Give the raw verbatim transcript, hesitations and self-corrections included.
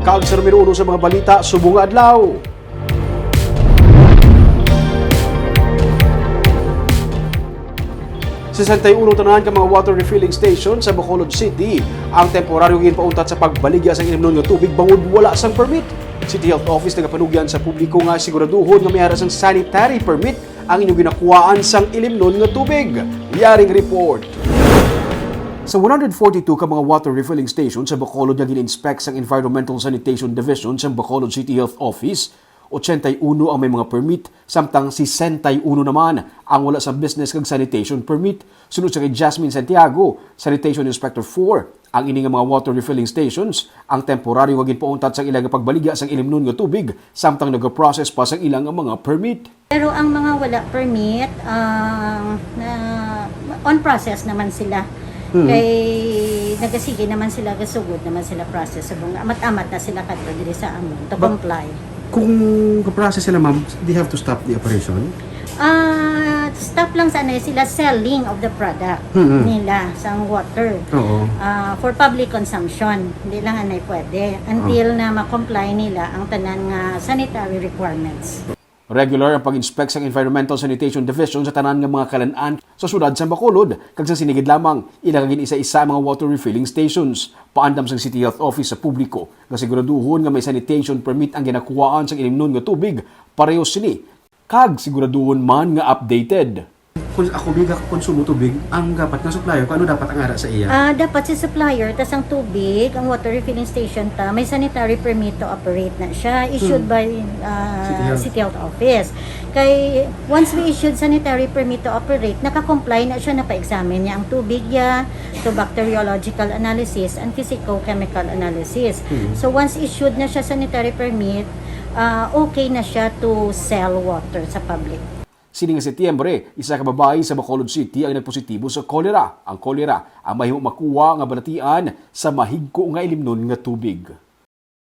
Kag sa numero uno sa mga balita subong nga adlaw. Sesenta y uno tanan ka mga water refilling station sa Bacolod City ang temporaryo ginpauntat sa pagbaligya sang ilimnon nga tubig bangod wala sang permit. City Health Office nagapanugyan sa publiko nga siguraduhon nga may ara sang sanitary permit ang inyong ginakuhaan sang ilimnon nga tubig. Yaring report. Sa one hundred forty-two ka mga water refilling station sa Bacolod nga gin-inspect sang Environmental Sanitation Division sang Bacolod City Health Office, ochenta y uno ang may mga permit, samtang sesenta y uno naman ang wala sa business kag sanitation permit. Sunod sa kay Jasmine Santiago, Sanitation Inspector four, ang ini nga mga water refilling stations ang temporaryo nga ginpauntat sang ila nga pagbaligya sang ilimnon nga tubig, samtang nagaprocess pa sang ila nga mga permit. Pero ang mga wala permit, ah, na, on process naman sila. Hmm. Kay nagasige naman sila, gasugod naman sila process. Subong amat-amat na sila kadto diri sa amon to But comply. Kung ka-process sila, ma'am, they have to stop the operation? Ah, stop lang sana sila selling of the product Hmm, hmm. nila sa water. Oo. Ah, for public consumption. Hindi lang anay pwede until Oh. na ma-comply nila ang tanan nga sanitary requirements. Regular ang pag-inspect sang Environmental Sanitation Division sa tanan nga mga kalan-an sa siyudad sang Bacolod, kag sa sinigid lamang, ila nga gin-isa-isa ang mga water refilling stations. Paandam sang City Health Office sa publiko nga siguraduhon nga may sanitation permit ang ginakuhaan sang ilimnon nga tubig, pareho sini, kag siguraduhon man nga updated. Kung ako, biga, konsumo tubig, ang dapat nga supplier, kung ano dapat ang ara sa iya? Ah, dapat si supplier, tas ang tubig, ang water refilling station ta, may sanitary permit to operate na siya, issued Hmm. by, ah, City Health. City Health Office. Kay, once we issued sanitary permit to operate, naka-comply na siya, napa-examine niya ang tubig niya, to bacteriological analysis and physicochemical analysis. Hmm. So, once issued na siya sanitary permit, ah, okay na siya to sell water sa public. Sini nga Setyembre, isa ka babayi sa Bacolod City ang nagpositibo sa cholera. Ang cholera ang mahimo makuha nga balatian sa mahigko nga ilimnon nga tubig.